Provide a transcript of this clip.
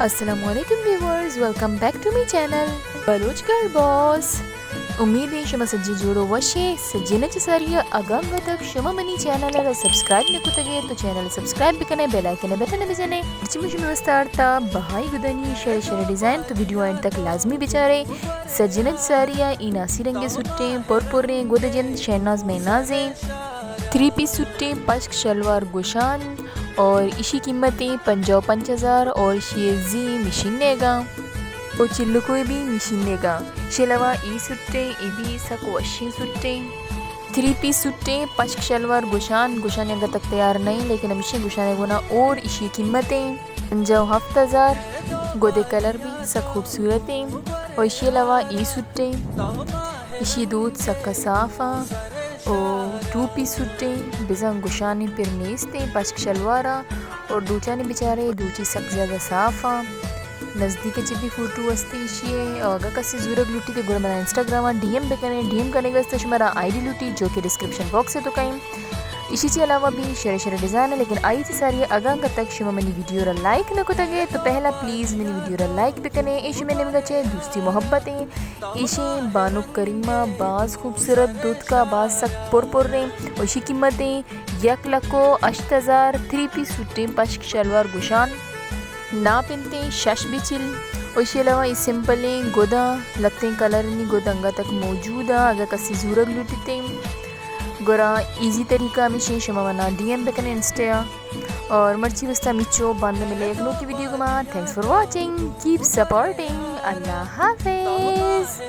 السلام علیکم viewers, welcome back to my channel Baloch girl boss. امید ایں شما سجی جوڑ و وش ئے۔ سجیناں چہ ساری ءَ اگاں انگت شما منی چینل ءَ را سبسکرائب نہ کتگ ئے تو چینل ءَ سبسکرائب بکن ئے، بیل آئیکن ءِ بٹن ءَ بزن ئے۔ مرچی من شمے واستا آرتا بہائی گدانی شرے شرے ڈیزائن، تو ویڈیو اینڈ تک لازمی بچار ئے۔ سجیناں چہ ساری ءَ اے ناسی رنگیں سوٹیں، پر پریں، گد ءِ جند شہناز مہناز ایں۔ تھری پیس سوٹیں، پشک شلوار گوشان، اور ایشی قیمت ایں پنجاہ و پنچ ہزار اور ایشی زی مشین نیگا، او چلکوئے بھی مشین نیگا۔ ایشی علاوہ اے سوٹیں، اے بھی سک وشیں سوٹیں۔ تھری پیس سوٹیں، پشک شلوار گوشان، گوشان انگت تک تیار نہ ایں، لیکن ہمیشی گوشان گونا اور ایشی قیمت ایں پنجاہ و ہفت ہزار۔ گد ءِ کلر بھی سک خوبصورت ایں۔ اور ایشی علاوہ اے سوٹیں، ایشی دود سک صاف آں۔ او ٹو پیس سوٹیں، بزاں گوشانی پر نیستیں، پشک شلوار آں۔ اور دوچانی بچار ئے، دوچی سک زیادہ صاف آں۔ نزدیک چہ بھی فوٹو ہستی ایشی ءِ۔ اور اگاں کسی زورگ لوٹی تے گڑا منا انسٹاگرام ءَ ڈی ایم بکن ئے، ڈی ایم کنگ واسطہ شمارا آئی ڈی لوٹی جو کہ ڈسکرپشن باکس ءَ تو کئیں۔ ایشی چہ علاوہ بھی شرے شرے ڈیزائن ایں، لیکن آئی چہ ساری ءَ اگاں انگت شما منی ویڈیو را لائک نہ کتگ ئے تو پہلا پلیز منی ویڈیو را لائک بکن ئے۔ اے شمے نیمگا چہ دوستی محبت ایں۔ ایشی بانک کریمہ، باز خوبصورت دوتکا، باز سک پر پر ایں۔ اور ایشی قیمت ایں یک لکھ و ہشت ہزار۔ تھری پیس سوٹیں، پشک شلوار گوشان، ناپ انتیں شش بچل۔ اور ایشی علاوہ اے سمپلیں گداں، لتیں کلرنی گد انگت تک موجود آں۔ اگاں کسی زورگ لوٹیت گڑا ایزی طریقہ ہمیشیں شما منا ڈی ایم بکن ئے انسٹا ءَ۔ اور مرچی واستا ہمیچو، باندا ملیں یک نوکیں ویڈیو گوما۔ Thanks for watching, keep supporting. اللہ حافظ۔